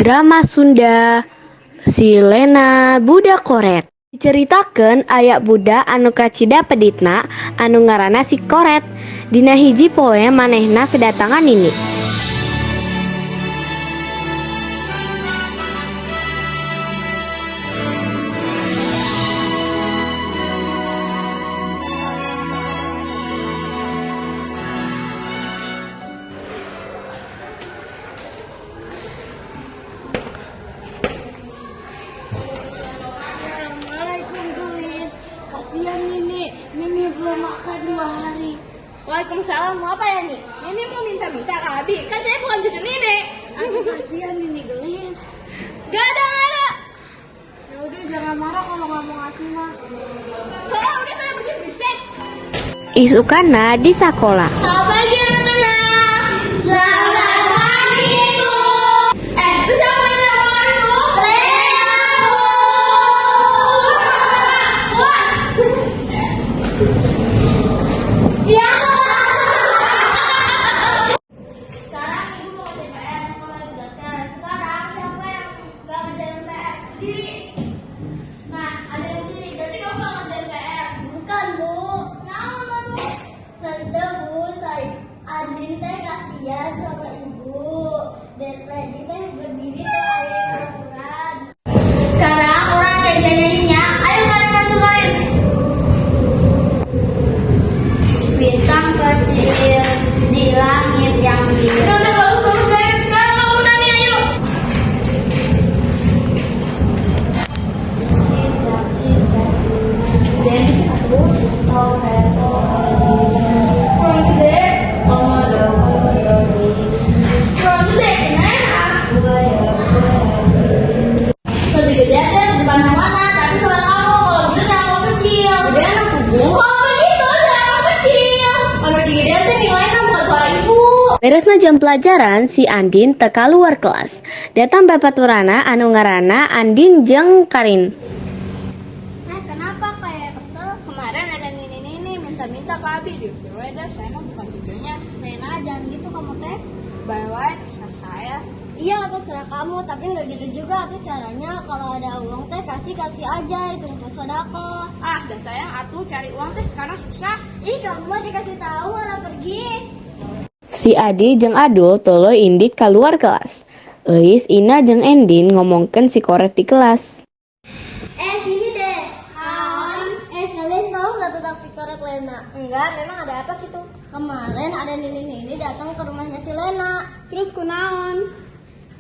Drama Sunda Si Lena Budak Koret. Diceritakeun aya budak anu kacida peditna anu ngaranna si Koret. Dina hiji poe manehna kedatangan nini. Assalamualaikum Tulis. Kasihan Nini, Nini belum makan 2 hari. Waalaikumsalam, mau apa ya nih? Nini mau minta-minta ke Abi, kan saya bukan cucu Nini. Aduh kasihan Nini gelis. Gak ada, gak ada. Ya udah jangan marah kalau nggak mau ngasih mah. Oh, udah saya pergi berisik. Isukana di sakola. Selamat pagi anak-anak. Selamat pagi Bu. Itu siapa yang nelfon itu? Lena Bu. Wah. Ya. Sekarang ibu mau ngerjain PR, mau tugaskan. Sekarang siapa yang gak ngerjain PR? Berdiri. Nah, ada yang berdiri. Berarti kamu gak ngerjain PR. Bukan, Bu. Nah, Bu. Tante, Bu, saya Andin teh kasihan sama ibu. Dan tadi teh berdiri tuh aya aturan. Sekarang orang kayak nyanyinya. Ayo kalian bantu Karin. Bintang kecil di langit yang biru. Udah bagus bagus banget. Sekarang kamu nanya ayo. Cicak cicak Kurang gede. Komodo komodo Kurang gede. Enak. buaya buaya. Lebih gede ada bukan suara, tapi suara kamu. Kalau gitu jangan kamu kecil. Gedean aku, Bu. Kalau begitu jangan kamu kecil. Kalau digedean teh nilainya bukan suara ibu. Beresna jam pelajaran si Andin teu kaluar kelas. Datang babaturana anu ngaranna Andin jeung Karin. Nah, kenapa kayak kesel? Kemarin ada nini-nini minta-minta ke Abi. Diusir we dah, saya mah bukan cucunya. Lena, jangan gitu kamu teh. Bye-bye, terserah saya. Iya, terserah kamu, tapi nggak gitu juga tuh caranya. Kalau ada uang teh kasih kasih aja, itu untuk sodako. Ah, dah sayang atuh cari uang teh sekarang susah. Ih, kamu mah dikasih tahu malah pergi. Si Adi jeung Adul tuluy indit kaluar kelas. Euis, Ina jeung Endin ngomongkeun si Koret di kelas. Sini deh. Naon? Kalian tahu nggak tentang si Koret Lena? Enggak, memang ada apa gitu? Kemarin ada nini-nini datang ke rumahnya si Lena. Terus kunaon?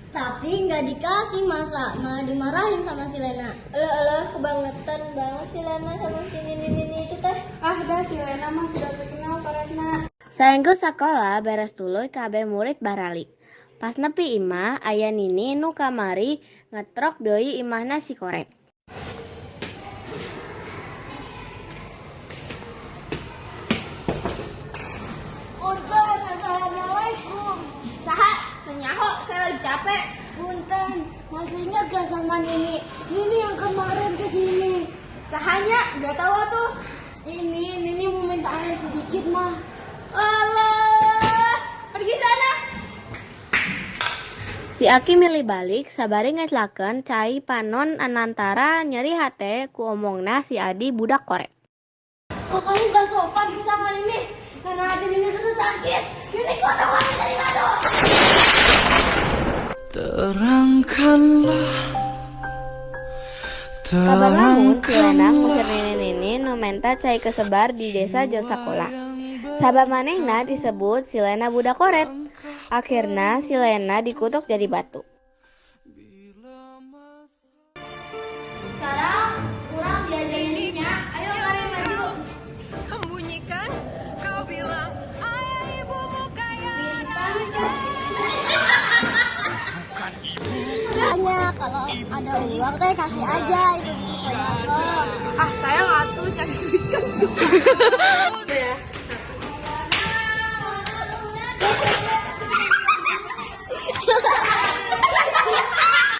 Tapi nggak dikasih masa, malah dimarahin sama si Lena. Eluh, eluh, kebangetan banget si Lena sama si nini-nini itu teh. Ah, dah si Lena mah sudah terkenal karena Saenggeus sakola beres tuluy kabeh murid baralik. Pas nepi imah aya nini nu kamari ngetrok deui imahna si Koret. Punten, assalamualaikum. Saha, teu nyaho, saya lagi capek. Punten, masih ingat gak sama Nini? Nini yang kemarin kesini. Sahanya, gak tahu atuh. Ini Nini mau minta air sedikit mah. Alah, pergi sana. Si Aki milih balik sabari ngeclakeun cai panon anantara nyeri hate ku omongna si Adi budak koret. Kok kamu gak sopan sih sama Nini? Karena hati Nini sudah sakit. Nini kuat banget dari madu. Terangkanlah, Kabar lamun si Lena ngusir terangkanlah nini-nini nu menta cai kesebar di desa jeung sakola. Sabab manehna disebut si Lena budak koret. Akhirna si Lena dikutuk jadi batu. Sekarang kurang diajarin nyanyinya. Ayo Karin maju. Sembunyikan, kau bilang ayah ibumu kaya Bintang Hanya kalau ada uang teh kasih aja itu sodako. Ah, sayang atuh cari duit kan susah.